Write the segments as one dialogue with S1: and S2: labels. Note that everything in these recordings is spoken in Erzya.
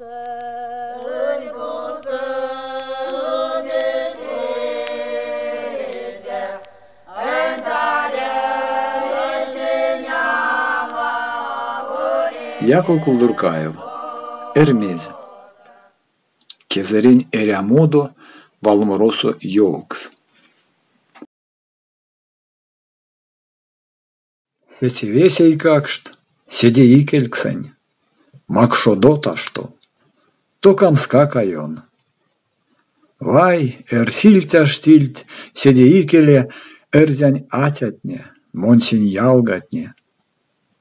S1: Яков Кулдуркаев. Эрьмезь. Кезэрень эрямодо валморосо ёвкс. Се тевесь, эйкакшт, седе икельксэнь, макшодо ташто, токамскак а ён. Вай, эрсильть-аштильть седе икеле эрзянь атятне, монсень ялгатне.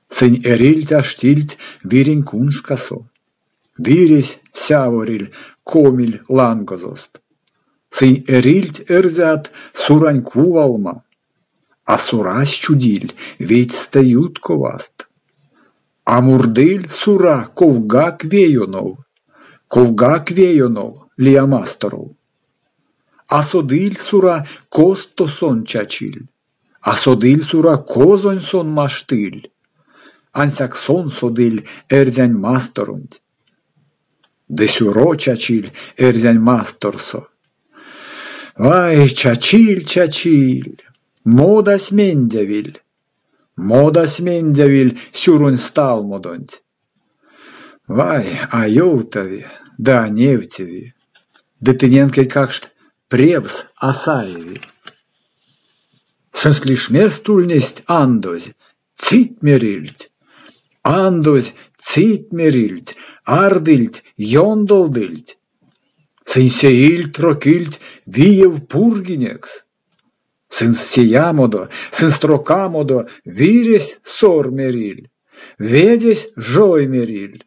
S1: Сынь эрильть-аштильть вирень куншкасо. Виресь сявориль, комиль лангозост. Сынь эрильть, эрзят, Сурань кувалма, а Сурась чудиль видьстэ ютковаст. А мурдыль Сура ковгак ве ёнов, ковгак ве ёнов, лия масторов. А содыль Сура, косто сон чачиль, а содыль Сура, козонь сон маштыль. Ансяк сон содыль эрзянь масторонть. Ды сюро чачиль эрзянь масторсо. Вай, чачиль, чачиль, модась мендявиль, модась мендявиль сюронь сталмодонть. Вай, а ёвтави ды а невтеви, ды тыненк, эйкакшт, превс а саеви. Сынст лишмест ульнесть андозь, цить мерильть, андозь цить мерильть, ардыльть, ёндолдыльть. Сынь сеильть-рокильть виев пурьгинекс. Сынст сеямодо, сынст рокамодо виресь сор мериль, ведесь жой мериль.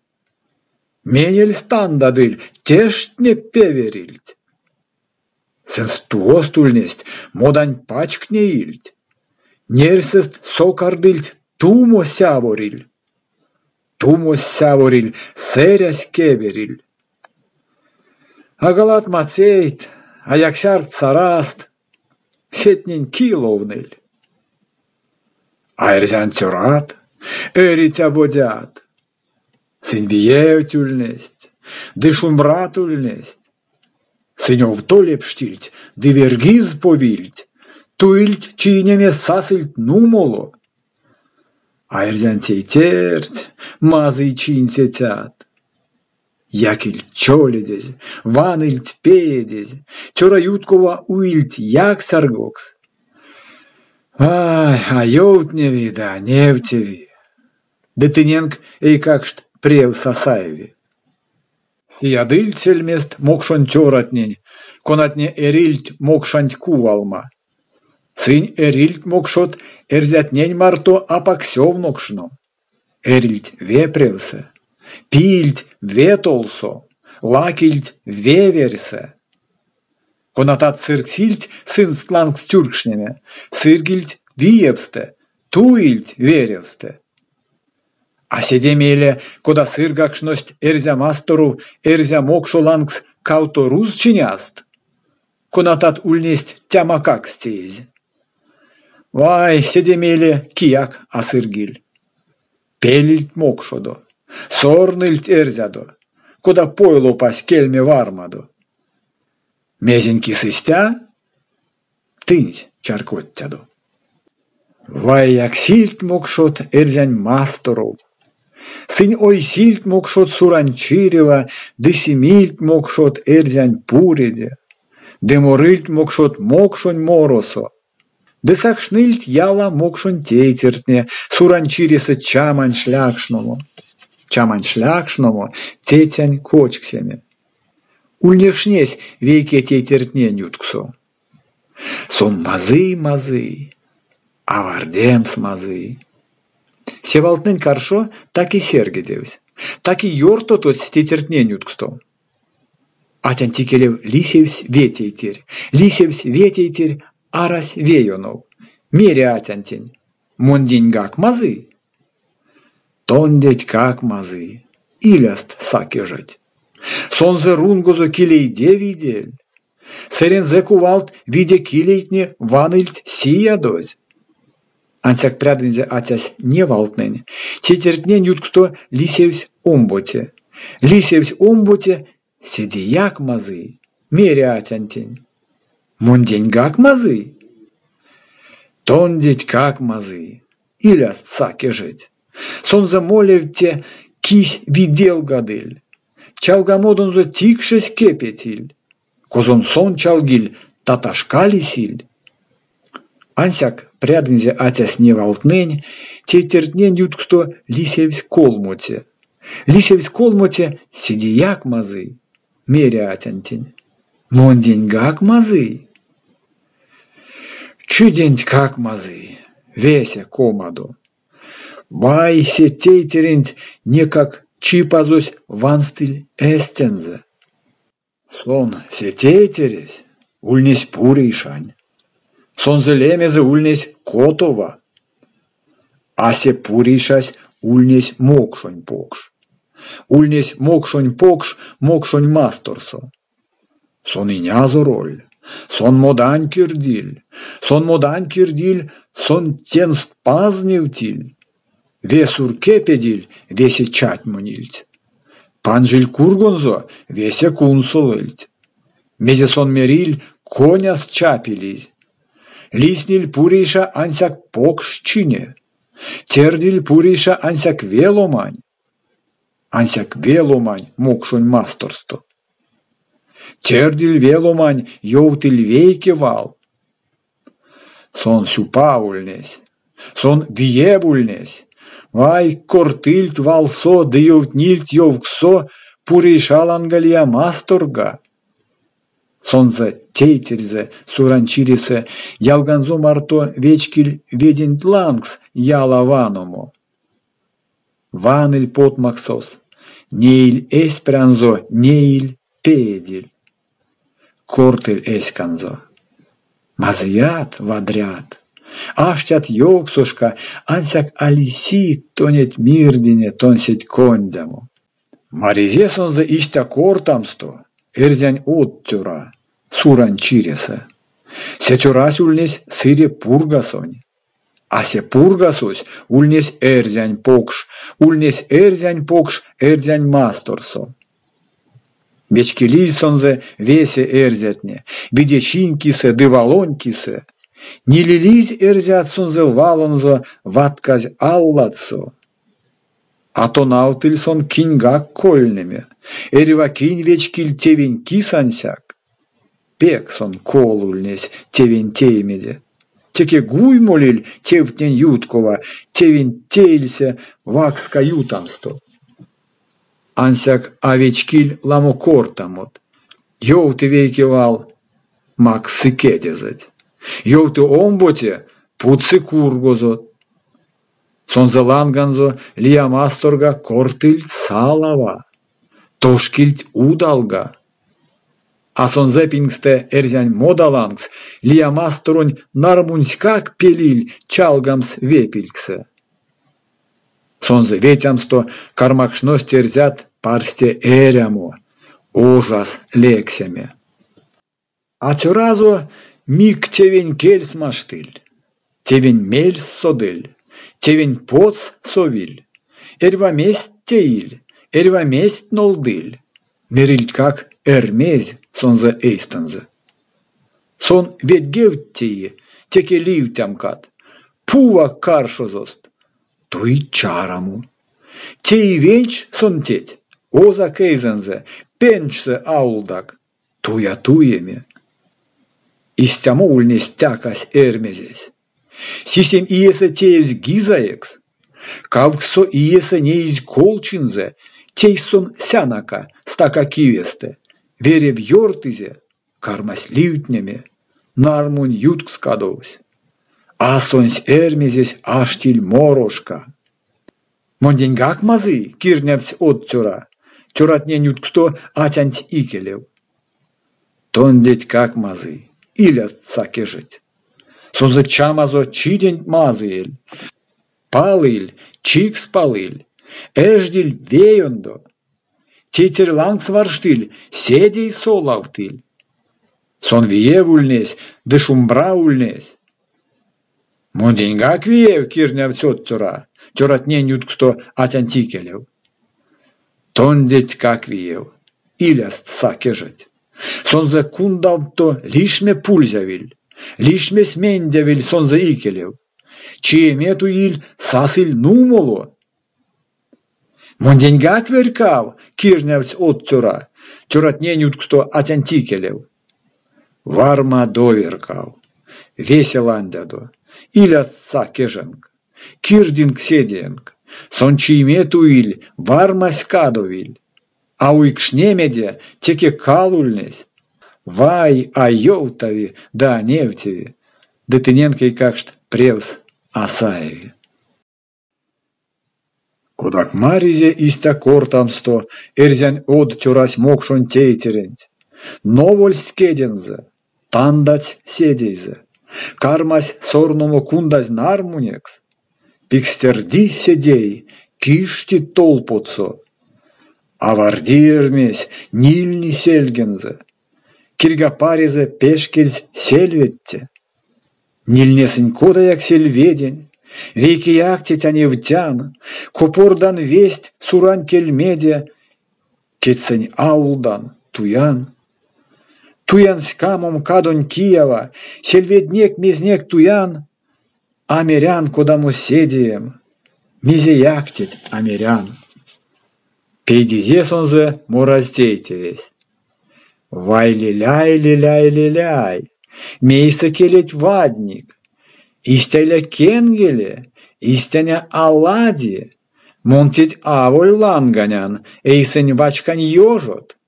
S1: Менельсь тандадыль, тештне певерильть. Сынст тувост ульнесть, моданть пачк неильть. Нерьсэст сокардыльть, тумо сявориль. Тумось сявориль, сэрясь кевериль. А галат мацейть, а яксяргт саразт — сетнень кие ловныль? А эрзянь цёрат, эрить бодят. Сынь виевть ульнесть, ды шумбрат ульнесть. Сынь овто лепштильть ды верьгиз повильть, туильть чийнеме, сасыльть нумоло. А эрзянь тейтерть, мазый чинь цецят. Якильть чоледезь, ваныльть пеедезь, цёра юткова уильть яксяргокс. Вай, а ёвтневи ды а невтеви. Ды тыненк, эйкакшт, превс а саеви. Сиядыльть сельмест мокшонь цёратнень, конатне эрильть Мокшанть кувалма. Сынь эрильть мокшот эрзятнень марто апак сёвнокшно, эрильть ве превсэ, пиильть ве толсо, лакильть ве верьсэ. Конатат сыргсильть сынст лангс тюрькшнеме, сыргильть виевстэ, туильть веревстэ. А седе мейле, кода сыргакшность Эрзя масторов эрзя-мокшо лангс кавто руз чинязт, конатат ульнесть тямакакс теезь. Вай, седе мейле кияк а сыргиль. Пелильть мокшодо, сорныльть эрзядо, кода пой лопась кельме вармадо. Мезень кис истя? Тынсь чарькодтядо. Вай, яксильть мокшот эрзянь масторов. Сынь ойсильть мокшот Сурань чирева ды симильть мокшот эрзянь пуреде, ды морыльть мокшот мокшонь моросо. Ды сакшныльть яла мокшонь тейтертне Сурань чиресэ чамань шлякшномо, чамань шлякшномо, тетянь кочксеме. Ульнекшнесь вейке тейтертнень ютксо. Сон мазый-мазый, авардемс мазый. Се валтнэнь каршо так и серьгедевсь, так и ёртототсь тейтертнень ютксто. Атянть икелев лисевсь ве тейтерь, лисевсь ве тейтерь, арась ве ёнов. Мери атянтень: Монденьгак мазый? Тондетькак мазый, иляст са кежеть. Сонзэ рунгозо килейде видель. Сэрензэ кувалт виде килейтне ваныльть сиядозь. Ансяк прядынзе атясь не валтнэнь, тейтертнень ютксто лисевсь омбоце. Лисевсь омбоце, седеяк мазый, мери атянтень: Монденьгак мазый? Тондетькак мазый, иляст са кежеть. Сонзэ молевте кись виделгадыль, чалгамодонзо тикшесь кепетиль, козонь сон чалгиль, таташка лисиль. Ансяк прядынзе атясь не валтнэнь, тейтертнень ютксто лисевсь колмоце. Лисевсь колмоце, седеяк мазый, мери атянтень: Монденьгак мазый? Чидентькак мазый, весе комадо. Вай, се тейтеренть некак Чипазось ванстыль эстензэ. Сон, се тейтересь, ульнесь Пурейшань. Сонзэ лемезэ ульнесь Котова. А се Пурейшась ульнесь мокшонь покш. Ульнесь мокшонь покш мокшонь масторсо. Сон инязороль, сон модань кирдиль, сон модань кирдиль, сон тенст паз невтиль. Ве сур кепедиль, весе чатьмонильть. Панжиль кургонзо, весе кунсолыльть. Мезе сон мериль, коняст чапилизь. Лисниль Пурейша ансяк покш чине. Тердиль Пурейша ансяк ве ломань. Ансяк ве ломань мокшонь масторсто. Тердиль ве ломань, ёвтыль вейке вал. Сон сюпав ульнесь, сон виев ульнесь. Вай, кортыльть валсо ды ёвтнильть ёвкссо Пурейша ланга лия масторга. Сонзэ тейтерезэ Сурань чиресэ ялганзо марто вечкиль веденть лангс яла ваномо. Ваныль потмаксос, неиль эсь прянзо, неиль, пеедиль. Кортыль эськанзо: Мазыят, вадрят, аштят ёвксошка, ансяк а лиси тонеть мирдине тонсеть кондямо. Маризе сонзэ истя кортамсто эрзянь од цёра Сурань чиресэ. Се цёрась ульнесь Сыре Пургасонь. А се Пургасось ульнесь эрзянь покш, ульнесь эрзянь покш эрзянь масторсо. Вечкилизь сонзэ весе эрзятне, видечинь кисэ ды валонь кисэ. Нилилизь эрзят сонзэ валонзо ватказь ал ладсо. А тонавтыль сон киньгак кольнеме, эрьва кинь вечкиль тевень кис ансяк. Пек сон кол ульнесь тевень теемеде. Теке гуй молиль тевтнень юткова, тевень теиця вакска ютамсто. Ансяк а вечкиль ламо кортамот. Ёвты вейке вал — макссы кедезэть. Ёвты омбоце — путсы кургозот. Сонзэ ланганзо лия масторга кортыльть салава, тошкильть удалга. А сонзэ пингстэ эрзянь мода лангс лия масторонь нармунськак пелиль чалгамс ве пильгсэ. Сонзэ ветямсто кармакшность эрзят парсте эрямо, ожас лексеме. А цёразо мик тевень кельс маштыль, тевень мельс содыль, тевень потс совиль, эрьва мезть теиль, эрьва мезть нолдыль. Мерильтькак Эрьмезь сонзэ эйстэнзэ. Сон ведьгевть теи, теке ливтямкат, пувак каршозост, туить чарамо. Теи венч сон теть, озак эйзэнзэ, пенчсэ алтак, туят туеме. Истямо ульнесь тякась Эрьмезесь. Сисем иесэ теевсь гизаекс, кавксо иесэ неизь колчинзэ, тейсь сон сянака стака кивестэ, верев ёртызе, кармась ливтнеме, нармунь юткс кадовсь. А сонсь Эрьмезесь аштиль морошка. Монденьгак мазый, кирнявтсь од цёра, цёратнень ютксто атянть икелев. Тондетькак мазый, иляст са кежеть. Сонзэ чамазо чиденть мазыель, палыль, чикс палыль, эждиль веёндо. Тейтерь лангс варштыль, седей солавтыль. Сон виев ульнесь ды шумбра ульнесь. Монденьгак виев, кирнявтсь од цёра, цёратнень ютксто атянть икелев. Тондетькак виев, иляст са кежеть. Сонзэ кундавто лишме пульзявиль, лишмесь мендявиль сонзэ икелев. Чиеме туиль, сасыль нумоло. Монденьгак верькав, кирнявтсь од цёра, цёратнень ютксто атянть икелев. Вармадо веркав, весе ландядо, иляст са кеженк, кирдинк седеенк. Сон чийме туиль, вармась кадовиль. А уйкшнемеде теке кал ульнесь. Вай, а ёвтави ды а невтеви, ды тыненк, эйкакшт, превс а саеви. Кодак маризе истя кортамсто эрзянь од цёрась мокшонь тейтеренть, новольсть кедензэ, тандадсь седейзэ, кармась сорномо кундазь нармунекс. Пикстерди седей, кишти тол потсо. Аварди Эрьмезь, нильни сельгензэ. Кирьгапарезэ пешкедсь сельведте. Нильнесынь кодаяк сельведень, вейкеяк теть а невтян, копордан весть Сурань кельмеде, кедьсэнь а улдан, туян. Туян ськамом кадонь киява, сельведнек-мезнек туян, а мерян, кодамо седеем, мезеяк теть а мерян. Пейдизе сонзэ моразь тейтересь. Вай, леляй, леляй, леляй, мейсэ келеть вадник? Истя иля кенгеле, истяня а лади. Мон теть аволь ланганян, эйсэнь вачкань ёжот.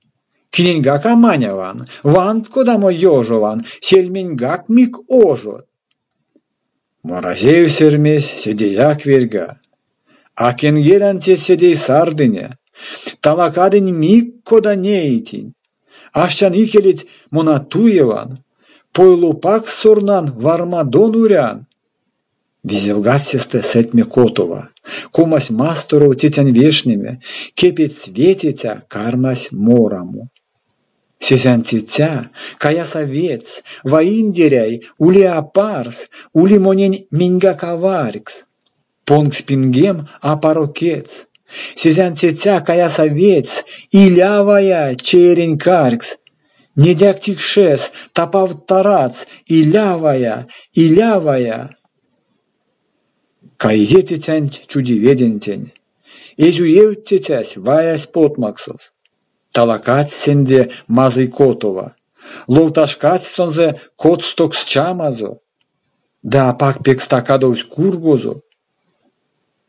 S1: Киненьгак а маняван, вант кодамо ёжован, сельменьгак мик ожот. Моразевсь Эрьмезь седеяк верьга. А кенгелян теть седей сардыне, талакадынь мик кода неитинь. Аштян икелеть мон а туеван, пойлопакс сорнан, вармадо нурян. Визелгадсь сестэ сэтьме Котова, комась масторов тетянь вешнеме, кепедсь ветиця, кармась морамо. Сезян тетя, каяса ведьс, ваиндеряй, ули апарс, ули монень меньгак аварькс. Понгсь пингем апаро кедьс. Сезян тетя, каяса ведьс, иля вая чеерень карькс. Недяк тикшес, тапавт тарадс, иля вая, иля вая. Каизе тетянть чудиведентень. Эзь уевть тетясь, ваясь потмаксос. Талакадсь сенде мазый Котова. Ловташкадсь сонзэ коцтокс чамазо. Ды апак пекста кадовсь кургозо.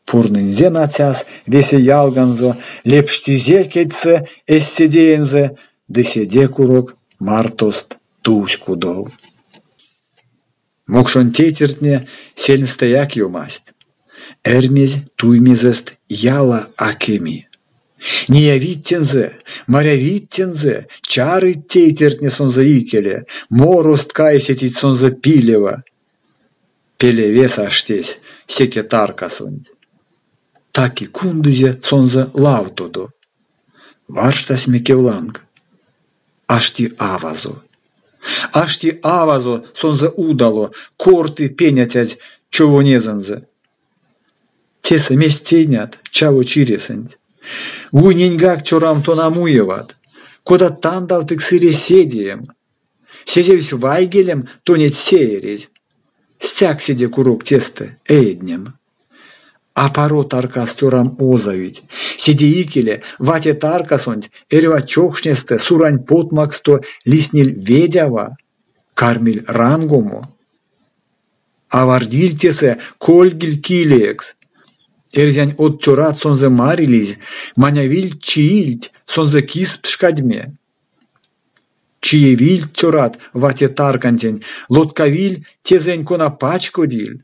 S1: Пурнынзе нацяс весе ялганзо, лепштизе кедьсэ эсь седеензэ ды седе курок мартост тусь кудов. Мокшонь тейтертне сельмстэяк ёмасть. Эрьмезь туймезэст яла а кеми. Неявить тензэ, марявить тензэ, чарыть тейтертне сонзэ икеле, морост кайсетить сонзэ пилева. Пелевес аштесь секе таркасонть. Та-ки кундызе сонзэ лавтодо. Варштась мекевланг. Ашти авазо. Ашти авазо сонзэ удало, корты пеняцязь човонезэнзэ. Тесэ мезть тейнят, чаво чиресэнть? Гуйненьгак цёрам тон а муеват. Кода тандавтык сыре седеем. Сезевсь вайгелем тонеть сеерезь. Стяк седе курок тестэ, эеднем. Апаро таркас цёрам озавить. Седе икеле вате таркасонть эрьва чокшнестэ Сурань потмакссто лисниль Ведява, кармиль рангомо. Авардиль тесэ, кольгиль килеекс. Эрзянь од цёрат сонзэ марилизь, манявильть чиильть сонзэ кис пшкадеме. Чиевильть цёрат вате таркантень, лоткавиль тезэнь кона пачкодиль.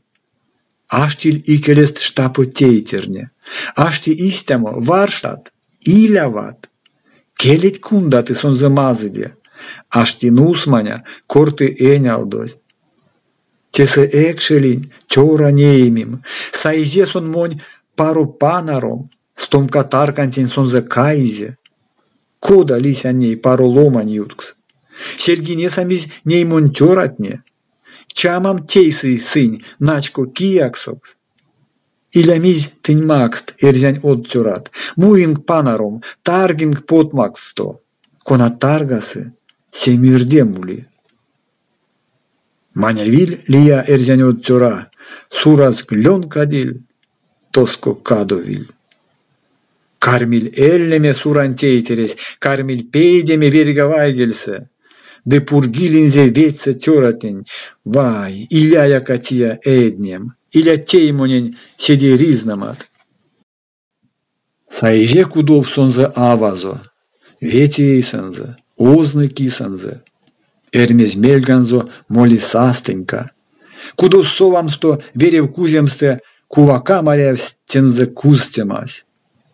S1: Аштиль икелест штапо тейтерне. Ашти истямо, варштат, иляват. Келеть кундаты сонзэ мазыде. Ашти нусманя, корты энялдозь. Тесэ экшелинь, цёра неимим. Саизе сон монь паро панаром, стомка таркантень сонзэ каизе. Кода лисян ней паро ломань юткс? Сельгинесамизь ней монь цёратне. Чамам тейсызь сынь начко кияксокс. Илямизь тынь макст, эрзянь од цёрат, муинк панаром, таргинк потмакссто. Кона таргасы, се мирдем ули. Манявиль лия эрзянь од цёра, Сурас глёнкадиль, тоско кадовиль. Кармиль эльнеме Сурань тейтересь, кармиль пейдеме верьга вайгельсэ ды пургилинзе ведьсэ цёратнень: “Вай, иля яка тия эеднем, иля тей монень седей ризнэмат”. Саизе кудов сонзэ авазо, вети эйсэнзэ, озны кисэнзэ. Эрьмезь мельганзо моли састынька. Кудос совамсто, верев куземстэ кувака марявсь тензэ кузтемась.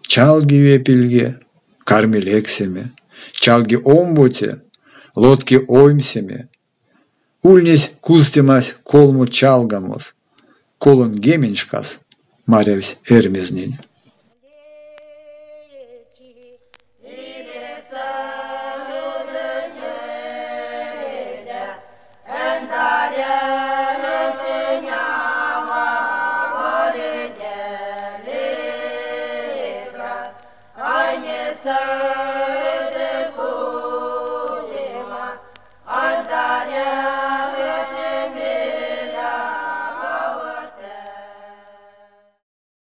S1: Чалги ве пильге — карми лексеме, чалги омбоце — лотки оймсеме. Ульнесь кузтемась колмо чалгамос, колоньгеменьшкас марявсь Эрьмезнень.